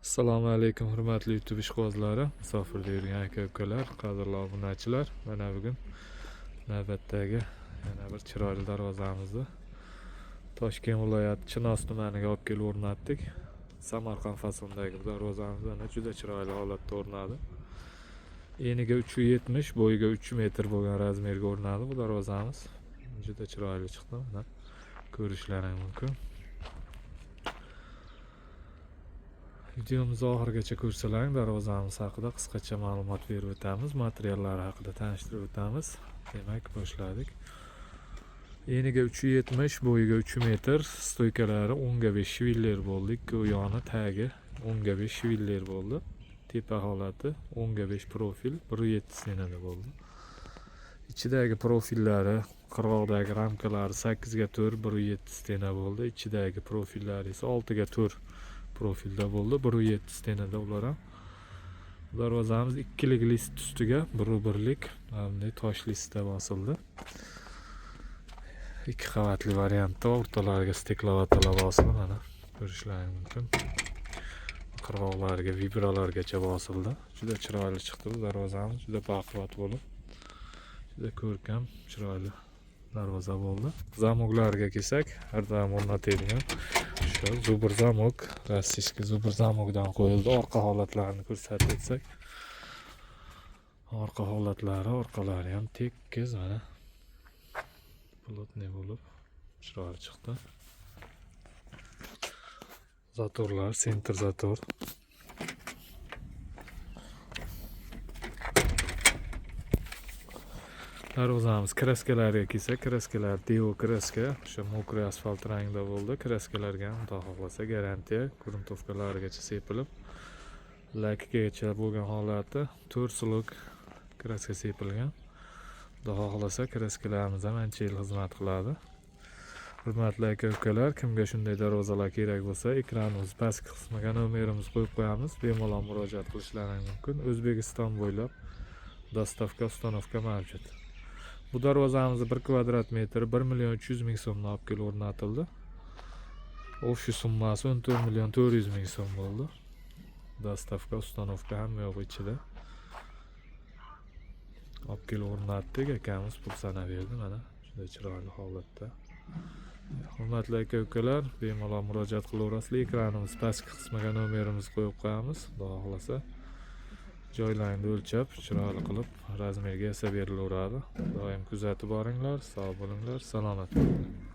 Assalomu alaykum, hurmatli YouTube ishqibozlari, musofirda yurgan aka ukalar, qadrli obunachilar. Mana bugun navbatdagi yana bir chiroyli darvozamizni Toshkent viloyati Chinoz tumaniga olib kelib o'rnatdik. Samarqand fasondagi bu darvozamiz mana juda chiroyli holatda o'rnadi. Eniga 3.70, bo'yiga 3 metr bo'lgan razmerga o'rnadi bu darvozamiz. Juda chiroyli chiqdi, mana ko'rishlaring mumkin. Videomizni oxirigacha ko'rsalaring, darvozamiz haqida qisqacha ma'lumot berib o'tamiz, materiallari haqida tanishtirib o'tamiz. Demak, boshladik. Eniga 3.70, bo'yiga 3 metr, stoykalari 10 ga 5 shviller bo'ldi. Ikki yoni tagi 10 ga 5 shviller bo'ldi. Tepa holati 10 ga 5 profil 1.7 stenada bo'ldi. Ichidagi profillari, qirg'oqdagi ramkalari 8 ga 4 1.7 stena bo'ldi. Ichidagi profillari esa 6 ga 4 profilda bo'ldi. 1.7 stenada ular ham. Darvozamiz ikkilik list ustiga 1.1lik mana bunday tosh listda bosildi. Ikki qavatli variantda o'rtalariga steklovatalar bosildi, mana ko'rishlaring mumkin. Qirg'oqlariga vibralargacha bosildi. Juda chiroyli chiqdi bu darvozamiz, juda baquvvat bo'lib, juda ko'rkam, chiroyli darvoza bo'ldi. Zamoklarga kelsak, har doim o'rnatadigan shu zubr zamok, rossiyskiy zubr zamokdan qo'yildi. Orqa holatlarini ko'rsatib o'tsak, orqa holatlari, orqalari ham tekis, mana плотный bo'lib chiroyli chiqdi. Zatorlar, sentr zator. Darvozamiz kraskalariga kelsak, kraskalar Deo kraska, o'sha mokriy asfalt rangda bo'ldi. Kraskalarga ham xudo xohlasa garantiya, gruntovkalarigacha sepilib, lakgacha bo'lgan holati 4 slok kraska sepilgan. Xudo xohlasa kraskalarimiz ham ancha yil xizmat qiladi. Hurmatli aka ukalar, kimga shunday darvozalar kerak bo'lsa, ekranimiz pastki qismiga nomerimizni qo'yib qo'yamiz. Bemalol murojaat qilishlari mumkin. O'zbekiston bo'ylab dostavka, ustanovka mavjud. Bu darvozamizni 1 kvadrat metri 1 million 300 ming so'mdan olib kelib o'rnatildi. Общий summasi 14 million 400 ming so'm bo'ldi. Dostavka, ustanovka hamma yo'q ichida. Olib kelib o'rnatdik, akamiz pul sanab berdi, mana juda chiroyli holatda. Hurmatli aka ukalar, bemalol murojaat qilaverasizlar. Ekranimiz pastki qismiga nomerimizni qo'yib qo'yamiz. Xudo xohlasa joylarini o'lchab, chiroyli qilib razmerga yasab berilaveradi. Doim kuzatib boringlar, sog' bo'linglar, salomat bo'linglar.